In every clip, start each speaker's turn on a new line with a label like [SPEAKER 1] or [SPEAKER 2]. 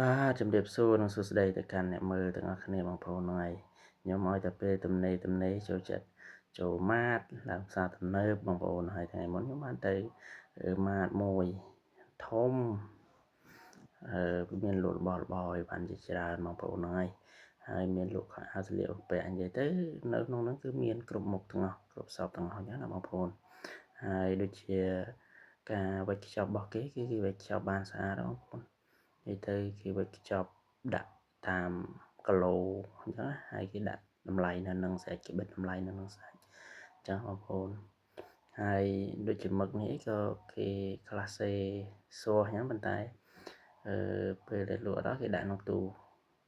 [SPEAKER 1] បាទជំរាបសួរនិងសួស្តីទៅកាន់អ្នកមើលទាំងអស់គ្នាបងប្អូនហ្នឹងហើយខ្ញុំឲ្យតែពេលទំនេរទំនេរចូលចិត្តចូល mart ឡើងផ្សារទំនើបបងប្អូនហើយថ្ងៃមុនខ្ញុំបានទៅ mart មួយធំអឺមានលក់របស់របរឲ្យបានជាច្រើនបងប្អូនហ្នឹងហើយហើយមានលក់ខោអាវសម្លៀកបំពាក់និយាយទៅនៅក្នុងហ្នឹងគឺមានគ្រប់មុខទាំងអស់គ្រប់សពទាំងអស់អញ្ចឹងណាបងប្អូនហើយដូចជាការវេចខ្ចប់របស់គេគឺគេវេចខ្ចប់បានស្អាតបងប្អូននិយាយទៅគេវេចខ្ចប់ដាក់តាមគីឡូអញ្ចឹងហើយគេដាក់តម្លៃនៅនឹងស្រេចគេបិទតម្លៃនៅនឹងស្រេចអញ្ចឹងបងប្អូនហើយដូចជាមឹកនេះក៏គេក្លាសេសួរអញ្ចឹងប៉ុន្តែអឺពេលដែលលក់ដល់គេដាក់ក្នុងទូក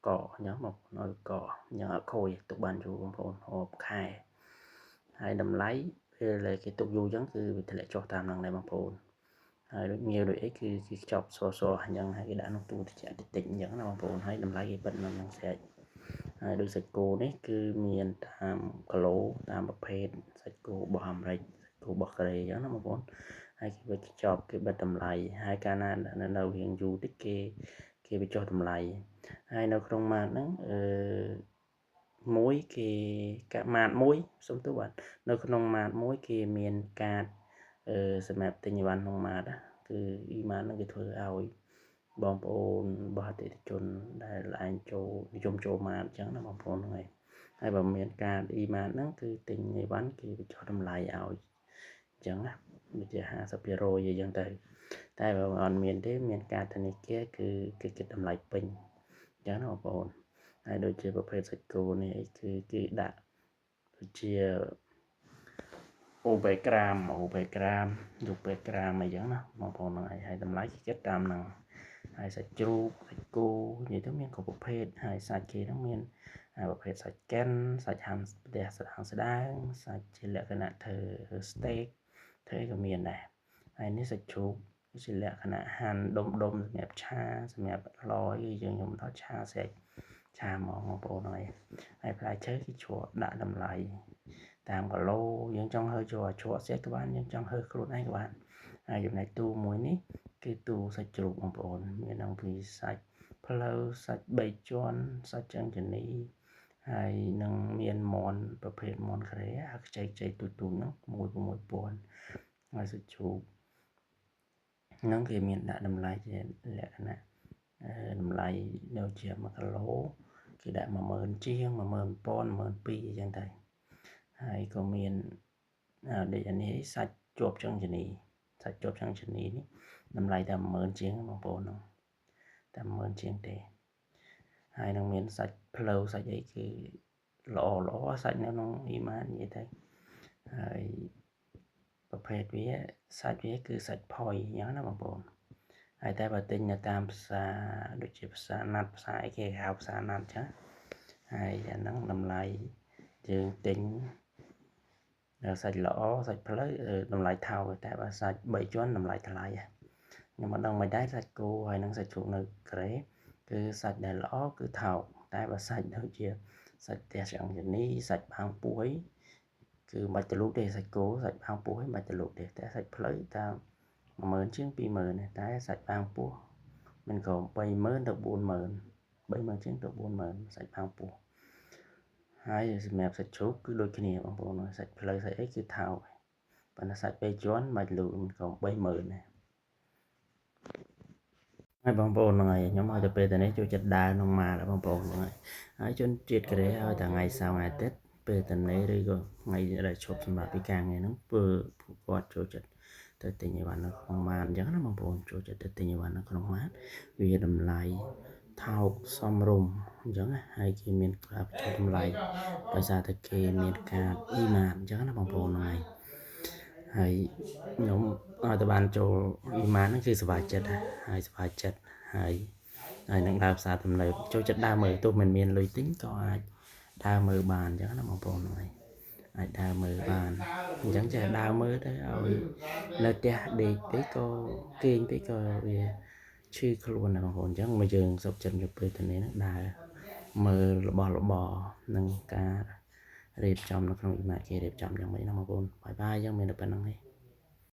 [SPEAKER 1] កអញ្ចឹងបងប្អូនឲ្យកកអញ្ចឹងអត់ខូចទុកបានយូរបងប្អូនរាប់ខែហើយតម្លៃពេលដែលគេទុកយូរអញ្ចឹងគឺវាធ្លាក់ចុះតាមហ្នឹងដែរបងប្អូនហើយដូចងាវដូចអីគឺគេខ្ចប់សសអញ្ចឹងហើយគេដាក់ក្នុងទូត្រជាក់តិចតិចអញ្ចឹងណាបងប្អូនហើយតម្លៃគេបិទនៅក្នុងស្រេចហើយដូចសាច់គោនេះគឺមានតាមគីឡូតាមប្រភេទសាច់គោរបស់អាមេរិកសាច់គោរបស់កូរ៉េអញ្ចឹងណាបងប្អូនហើយគេវេចខ្ចប់គេបិទតម្លៃហើយកាលណានៅរៀងយូរតិចគេគេបញ្ចុះតម្លៃហើយនៅក្នុង mart ហ្នឹងអឺមួយគេកា mart មួយសុំទោសបាទនៅក្នុង mart មួយគេមានកាតអឺសម្រាប់ទិញអីវ៉ាន់ក្នុង mart ណាគឺអ៊ីម៉ាតហ្នឹងគេធ្វើឲ្យបងប្អូនរបស់អតិថិជនដែលឯងចូលនិយមចូល mart អញ្ចឹងណាបងប្អូនហ្នឹងហើយហើយបើមានកាតអ៊ីម៉ាតហ្នឹងគឺទិញអីវ៉ាន់គេបញ្ចុះតម្លៃឲ្យអញ្ចឹងណាដូចជា50%អីចឹងទៅតែបើអត់មានទេមានកាតធនាគារគឺគេគិតតម្លៃពេញអញ្ចឹងណាបងប្អូនហើយដូចជាប្រភេទសាច់គោនេះអីគឺគេដាក់ដូចជាអូបេក្រាមអូបេក្រាមរូបេក្រាមអីចឹងណាបងប្អូនហ្នឹងហើយហើយតម្លៃគេគិតតាមហ្នឹងហើយសាច់ជ្រូកសាច់គោនិយាយទៅមានគ្រប់ប្រភេទហើយសាច់គេហ្នឹងមានប្រភេទសាច់កិនសាច់ហាំផ្ទះស្ដាងស្ដាងសាច់ជាលក្ខណៈធ្វើ steak ធ្វើក៏មានដែរហើយនេះសាច់ជ្រូកជាលក្ខណៈហាន់ដុំដុំសម្រាប់ឆាសម្រាប់ឡគឺយើងខ្ញុំដល់ឆាស្រែកឆាហ្មងបងប្អូនហើយហើយផ្លែឈើគេជ្រក់ដាក់តម្លៃតាមគីឡូយើងចង់ហើជ្រក់ជ្រក់ស្រែកក៏បានយើងចង់ហើខ្លួនឯងក៏បានហើយចំណែកទូមួយនេះគឺទូសាច់ជ្រូកបងប្អូនមានអង្គពីសាច់ផ្លូវសាច់3ជាន់សាច់ឆ្អឹងជំនីហើយនឹងមានមន់ប្រភេទមន់ក្រេអាខ្ចីខ្ចីទូចទូចហ្នឹង1 6000ហើយសាច់ជ្រូកហ្នឹងគេមានដាក់តម្លៃជាលក្ខណៈតម្លៃដូចជា1គីឡូគេដាក់10000ជាង11000 12000អញ្ចឹងទៅហើយក៏មានដូចអានេះសាច់ជាប់ឆ្អឹងជំនីសាច់ជាប់ឆ្អឹងជំនីនេះតម្លៃតែ10000ជាងបងប្អូនហ្នឹងតែ10000ជាងទេហើយនឹងមានសាច់ផ្លូវសាច់អីគឺល្អល្អសាច់នៅក្នុងអ៊ីម៉ាននិយាយទៅហើយប្រភេទវាសាច់វាគឺសាច់ផុយអញ្ចឹងណាបងប្អូនហើយតែបើទិញនៅតាមផ្សារដូចជាផ្សារណាត់ផ្សារអីគេហៅផ្សារណាត់ចឹងហើយអាហ្នឹងតម្លៃយើងទិញសាច់ល្អសាច់ផ្លូវតម្លៃថោកតែបើសាច់3ជាន់តម្លៃថ្លៃខ្ញុំមិនដឹងមិនដែរសាច់គោហើយនិងសាច់ជ្រូកនៅកូរ៉េគឺសាច់ដែលល្អគឺថោកតែបើសាច់ដូចជាសាច់ផ្ទះឆ្អឹងជំនីសាច់បាងពួយគឺមិនបាច់ទៅលូកទេសាច់គោសាច់បាងពោះមិនបាច់ទៅលូកទេតែសាច់ផ្លូវតាម10000ជាង20000តែសាច់បាងពោះមិនក្រោម30000ទៅ40000 30000ជាងទៅ40000សាច់បាងពោះហើយសម្រាប់សាច់ជ្រូកគឺដូចគ្នាបងប្អូនសាច់ផ្លូវសាច់អីគឺថោកប៉ុន្តែសាច់បីជាន់មិនបាច់លូកមិនក្រោម30000ណាហើយបងប្អូនហ្នឹងហើយខ្ញុំឲ្យទៅពេលទៅនេះចូលចិត្តដើរក្នុង mart បងប្អូនហ្នឹងហើយហើយជនជាតិកូរ៉េឲ្យតែថ្ងៃសៅរ៍ថ្ងៃអាទិត្យពេលតនេឬក៏ថ្ងៃដែលឈប់សម្រាប់ពីការងារហ្នឹងធ្វើពួកគាត់ចូលចិត្តទៅទិញអីវ៉ាន់នៅក្នុង mart អញ្ចឹងណាបងប្អូនចូលចិត្តទៅទិញអីវ៉ាន់នៅក្នុង mart វាតម្លៃថោកសមរម្យអញ្ចឹងណាហើយគេមានការបញ្ចុះតម្លៃដោយសារតែគេមានកាតអ៊ីម៉ាតអញ្ចឹងណាបងប្អូនហ្នឹងហើយហើយខ្ញុំឲ្យតែបានចូលអ៊ីម៉ាតហ្នឹងគឺសប្បាយចិត្តហើយសប្បាយចិត្តហើយហើយនឹងដើរផ្សារទំនើបចូលចិត្តដើរមើលទោះមិនមានលុយទិញក៏អាចដើរមើលបានអញ្ចឹងណាបងប្អូនហ្នឹងហើយអាចដើរមើលបានអញ្ចឹងចេះដើរមើលទៅឲ្យនៅផ្ទះដេកពេកក៏គេងពេកក៏វាឈឺខ្លួនណាបងប្អូនអញ្ចឹងមកយើងសុខចិត្តយកពេលទៅនេះហ្នឹងដើរមើលរបស់របរនិងការរៀបចំនៅក្នុងអ៊ីម៉ាគេរៀបចំយ៉ាងម៉េចណាបងប្អូន bye bye អញ្ចឹងមានតែប៉ុណ្្នឹងឯង។